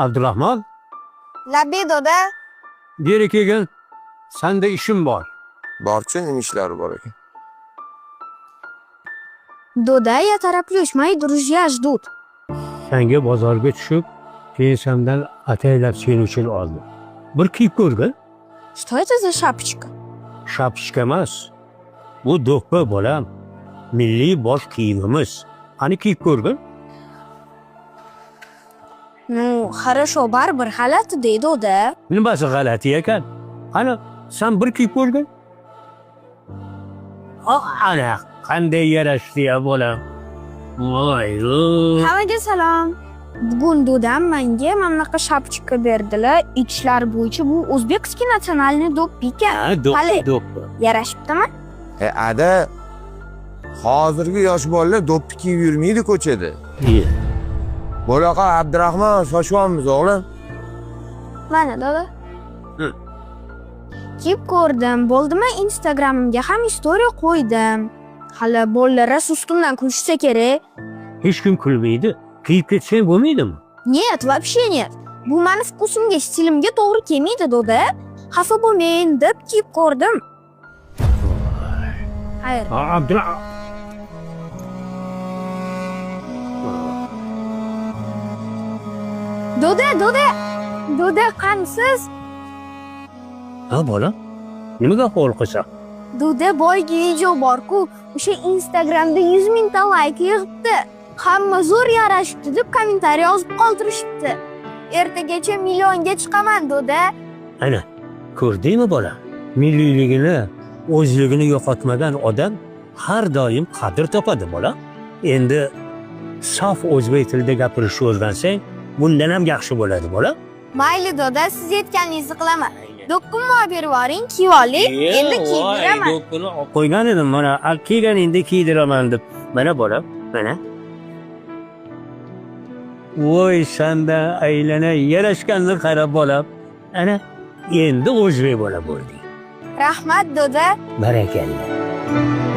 Abdurahmon, Labbay, doda. Beri kelgin. Sanda ishim bor. Borchi, nima ishlari bor ekan? Doda, я тороплюсь, мои друзья ждут. Senga bozorga tushib, pensiyamdan ataylab sen uchun oldim. Bir kiyib ko'rgin. Что это за шапочка? Shapishka emas. Bu do'ppi, bolam. Milliy bosh kiyimimiz. Qani, kiyib ko'rgin. Ну, хорошо, baribir g'alati deydi, doda. Nimasi g'alati ekan? Qani, sen bir kiyib ko'rgin. Ana, qanday yarashdi ya, bolam. Voy. Hammaga salom. Bugun dodam menga mana bunaqa шапочка berdilar. Aytishlari bo'yicha bu узбекский национальный do'ppi ekan. Ha, do'ppi, Hali. do'ppi. Yarashibdimi? E, ada, hozirgi yosh bolalar do'ppi kiyib yurmaydi ko'chada. Iye. Bo'laqa, Abdurahmon, shoshyapmiz, o'g'lim. Mana, doda. Hı. Kiyib ko'rdim. Bo'ldimi? Instagramimga ham история qo'ydim. Hali bolalar rosa ustimdan kulishsa kerak. Hech kim kulmaydi. Kiyib ketsang bo'lmaydimi? Нет, вообще нет. Bu mani вкус imga, stilimga to'g'ri kelmaydi, doda. Xafa bo'lmang deb kiyib ko'rdim. Xayr. Ha, Abdullah. Doda, doda. Doda, qanisiz? Ha, bolam. Nimaga qo'rqasan? Doda, boyagi video bor-ku, o'sha Instagramda 100 mingta layk yig'ibdi. Hamma zo'r yarashibdi deb kommentariy yozib qoldirishibdi. Ertagacha millionga chiqaman, doda. Ana, ko'rdingmi, bolam? Milliyligini, o'zligini yo'qotmagan odam har doim qadr topadi, bolam. Endi sof o'zbek tilida gapirishni o'rgansang, bundan ham yaxshi bo'ladi, bolam. Mayli, doda, siz aytganingizni qilaman. Do'ppimni olib berib yuboring, kiyib olay. Endi kiyib yuraman. Do'ppini olib qo'ygan edim, mana kelganingda kiydiraman deb. Mana, bolam, mana. Voy, sanda aylana yarashganni qara, bolam. Ana, endi o'zbek bola bo'lding. Rahmat, doda. Barakalla.